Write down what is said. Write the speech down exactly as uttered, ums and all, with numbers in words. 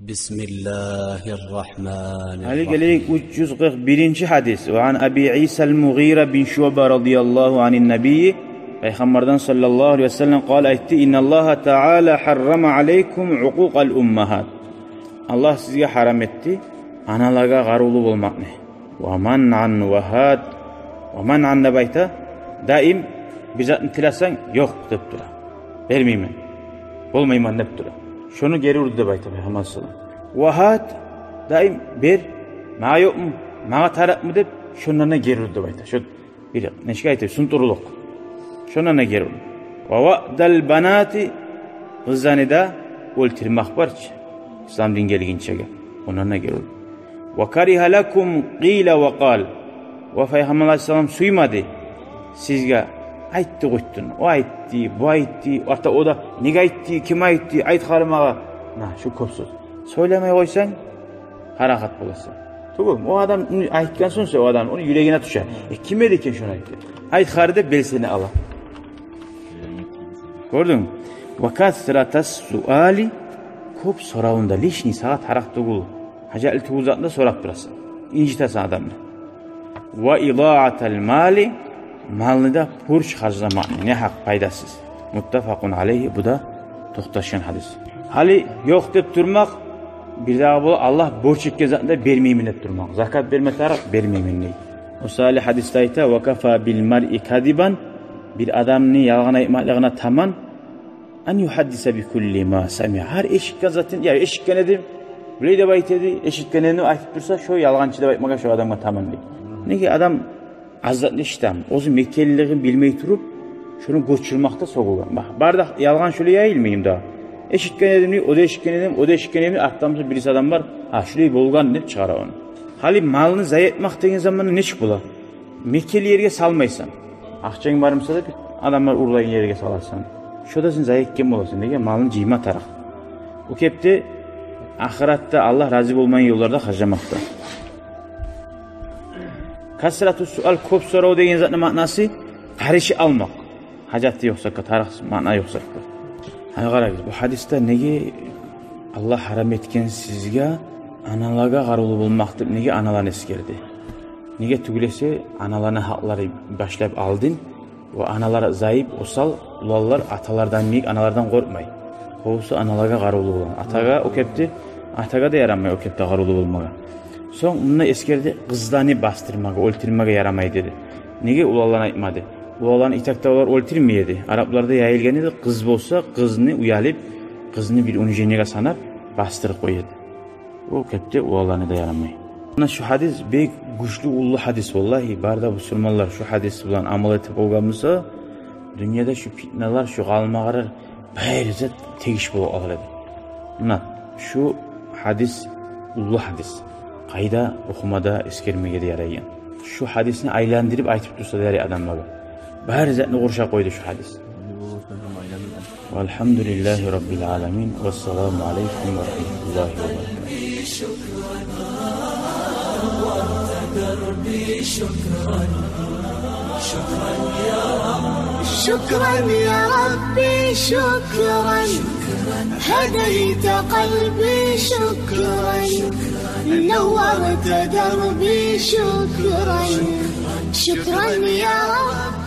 بسم الله الرحمن الرحيم. Гьали гелейик уьч юз къыркъ биринчи гьадис. وعن أبي عيسى المغيرة بن شعبة رضي الله عن النبي, Пайхаммардан саллаллагьу алайгьи ва саллам قال, айтды: إن الله تعالى حرم عليكم عقوق الأمهات. Аллагь сизге гьарам этди аналагъа къарувлу болмакъны. ومنعا وهات. ومنعا деп айта, даим бир затны тилесенг, ёкъ деп тура. Бермеймен. Болмайман деп тура. Шону гери урду деп айта Пайхаммар саллаллагьу алайгьи ва саллам. وهات, даим бер, магъа ёкъму, магъа тарыкъмы деп, шондан да гери урду деп айта. Шо бир, нечик айта, сунтурлукъ. Шондан да гери урду. ووأد البنات, къызланы да оьлтюрмек бар чы, ислам дин гелгинчеге. Ондан да гери урду. وكره لكم قيل وقال. Ва Пайхаммар алайгьиссалам сюймеди сизге айтды-къуйтдуну. О айтды, бу айтды, ата о да, неге айтды, ким айтды, айт гьали магъа. На, шу кёп сёз. Сёйлемей къойсанг, парахат боласан. Тюгюлмю? О адам айтгъан сонг, о адам, ону юрегине тюше. Э, ким эди экен шону айтды? Айт гьали деп, белсени ала. Гёрдюнгмю? وكثرة السؤال, кёп соравун да, лишний, сагъа тарыкъ тюгюл, гьажатлы тюгюл затны да сорап турасан. Инжитесен адамны. وإضاعة المال, малны да пуч харжламакъны, негьакъ, пайдасыз. متفق عليه, бу да токъташгъан гьадис. Гьали ёкъ деп турмакъ, бирдагъы бола, Аллагь борч этген затны да бермеймен деп турмакъ. Закат берме тарыкъ, бермеймен дей. О саялы гьадисде айта: وكفى بالمرء كذبا, бир адамны ялгъан айтмакълыгъына таман, أن يحدث بكل ما سمع. Гьар эшитген затын, я эшитген эдим, булай деп айта эди, эшитген эдим деп айтып турса, шо ялгъанчы деп айтмагъа шо адамгъа таман дей. Неге, адам аз затны эшитеми, оьзю мекенлигин билмей туруп, шону гёчюрмекде сёгюлген. Бакъ, бары да ялгъан шолай яйылмаймы дагъы? Эшитген эдим дей, о да эшитген эдим, о да эшитген эдим, артдан буса бириси адам бар, гьа, шолай болгъан деп чыгъара ону. Гьали малны зая этмек деген заманда нечик бола? Мекенли ерге салмайсан. Акъчанг бар буса да, бир адамлар урлагъан ерге саласан. Шо да сен зая этген боласан, неге, малны жыйма тарыкъ. О кепде ахыратда Аллагь рази болмайгъан ёлларда харжламакъда. كثرة السؤال, кёп сорав деген затны маънасы къаршы алмакъ. Гьажаты ёкъ затгъа, тарыкъ маъна ёкъ затгъа. Гьана къарагъыз, бу гьадисде неге Аллагь гьарам этген сизге аналагъа къарувлу болмакъ деп, неге аналаны эсгерди? Неге тюгюл эсе, аналаны гьакълары башлап алдын. Ва аналар зайып, осал, уланлар аталардан йимик, аналардан къоркъмай. Къолусу аналагъа къарувлу болгъан. Атагъа о кепде, атагъа да ярамай о кепде къарувлу болмагъа. Сонг мунда эсгерди къызланы бастырмагъа, оьлтюрмеге ярамай деди. Неге уланланы айтмады? Уланланы итакда олар оьлтюрмей эди. Арапларда яйылгъан эди, къыз болса, къызны уялып, къызны бир унижениеге санап, бастырып къоя эди. О кепде уланланы да ярамай. Муна шу гьадис бек гючлю, уллу гьадис, валлагьи. Бары да бусурманлар шу гьадис булан амал этип болгъан буса, дюньяда шу питналар, шу къалмагъалар, бары зат тегиш болуп къалар эди. Муна шу гьадис уллу гьадис. Къайда охумагъа да, эсгермеге де ярайгъан. Шу гьадисни айландырып айтып турса да ярай адамлагъа. Бары затны къуршап къойду шу гьадис. والحمد لله رب العالمين. والسلام عليكم ورحمة الله وبركاته. شكرا يا ربي، شكرا. هديت قلبي، شكرا. نورت دربي، شكرا. شكرا يا رب.